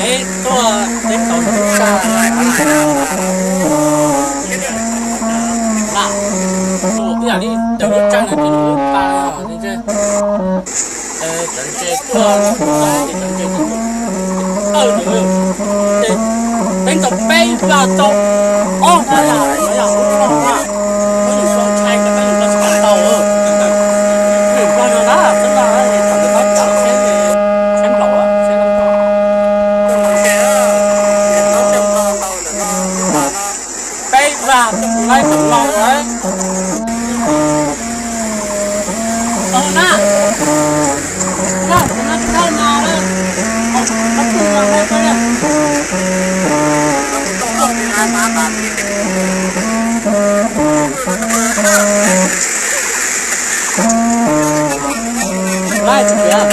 Peb tuaj peb tau lub tshaj, ib yam li cov lub tshaj no ces lub pa no, cov ntses tuaj, cov ntses, peb ntaus peb vaj tau ob vaj, yog yog lub no na, peb yus so ntshai, peb yus so tsis tau, yus vaj no na, peb vaj thaum ntawd peb tsav tsheb, tsheb nplaum, tsheb peb vaj laib tau no lawm. Tau na, tau na, tau na, tau na. Laib tsis tias.